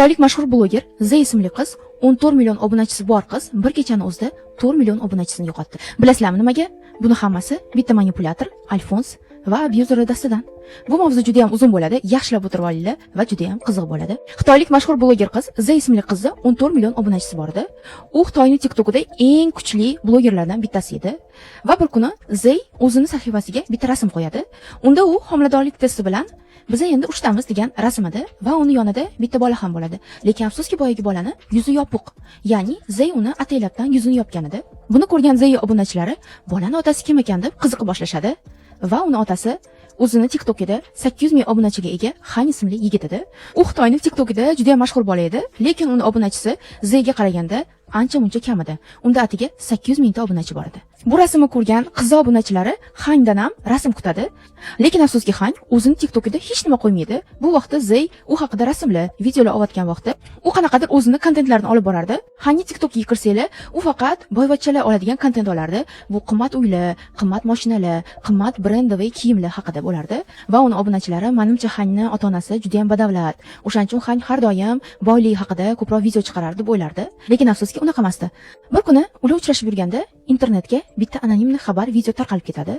Xitoylik mashhur bloger Z ismli qiz, 14 million obunachisi bor qiz bir kechani o'zida 4 million obunachisini yo'qotdi. Bilasizlarmi nimaga? Buni hammasi bitta manipulyator, Alfons va abuser dastidan. Bu mavzu juda ham uzun bo'ladi, yaxshilab o'tirib olinglar va juda ham qiziq bo'ladi. Xitoylik mashhur bloger qiz Z ismli qizni 14 million obunachisi bor edi. U Xitoyning TikTokida eng kuchli blogerlardan bittasi edi. Va bir kuni Z o'zini sahifasiga bitta rasm qo'yadi. Unda u homiladorlik testi bilan "Biz endi uchtamiz" degan rasm edi va uni yonida bitta bola ham bo'ladi. Lekin afsuski, boyagi bolani yuzi yopiq. Ya'ni Z uni ataylabdan yuzini yopgan edi. Buni ko'rgan Z obunachilari bolani otasi kim ekan deb qiziqa boshlashadi va uni otasi o'zini TikTokida 800 ming obunachiga ega Han ismli yigit edi. U Xitoyning TikTokida juda ham mashhur bola edi, lekin uni obunachisi Zga qaraganda ancha muncha kam edi. Unda atiga 800 mingta obunachi bor edi. Bu rasmni ko'rgan qiz obunachilari Handan ham rasm kutadi. Lekin afsuski, Han o'zini TikTokida hech nima qo'ymaydi. Bu vaqtda Zey u haqida rasmlar, videolar olayotgan vaqtda u qanaqadir o'zini kontentlarini olib borardi. Hanni TikTokga kirsanglar, u faqat boyvachchalar oladigan kontent olardi. Bu qimmat uylar, qimmat mashinalar, qimmat брендовый kiyimlar haqida bo'lardi va uni obunachilari manimcha Hanni ota-onasi juda ham badavlat. O'shaning uchun Han har doim boylik haqida ko'proq video chiqarardi deb o'ylardi. Lekin afsuski, unaqa emasdi. Bir kuni ular uchrashib yurganda internetga bitta анонимный xabar video tarqalib ketadi.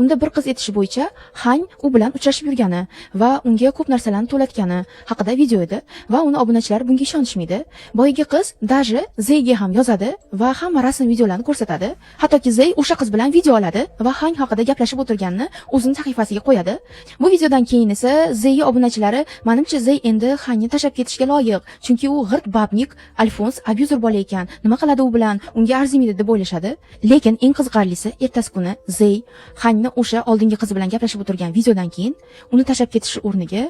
Unda bir qiz aytishi bo'yicha Han u bilan uchrashib yurgani va unga ko'p narsalarni to'latgani haqida video edi va uni obunachilari bunga ishonishmaydi. Boyagi qiz даже Zga ham yozadi va hamma rasm, videolarni ko'rsatadi. Hattoki Zey o'sha qiz bilan video oladi va Han haqida gaplashib o'tirganini o'zini sahifasiga qo'yadi. Bu videodan keyin esa Zeyga obunachilari manimcha Zey endi Hanni tashlab ketishga loyiq, chunki u g'irt бабник, Alfons abuser bola ekan, nima qiladi u bilan, unga arzimaydi deb o'ylashadi. Lekin eng qiziqarlisi, ertasi kuni Zey Hanni o'sha oldingi qizi bilan gaplashib o'tirgan videodan keyin uni tashlab ketishi o'rniga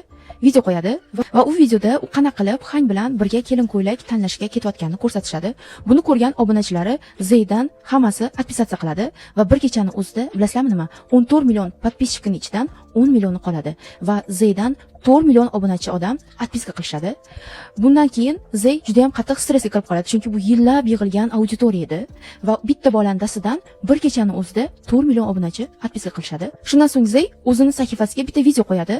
video qo'yadi va u videoda u qanaqa qilib Han bilan birga kelin ko'ylak tanlashga ketayotganini ko'rsatishadi. Buni ko'rgan obunachilari Zeydan hammasi отписаться qiladi va bir kechani o'zida, bilasizlarmi nima? 14 million подписчик ning ichidan 10 millioni qoladi va Zeydan 4 million obunachi odam отписка qilishadi. Bundan keyin Zey juda ham qattiq stressga kirib qoladi, chunki bu yillab yig'ilgan auditoriya edi va bitta bolani dastidan bir kechani o'zida 4 million obunachi отписка qilishadi. Shundan so'ng Zey o'zini sahifasiga bitta video qo'yadi.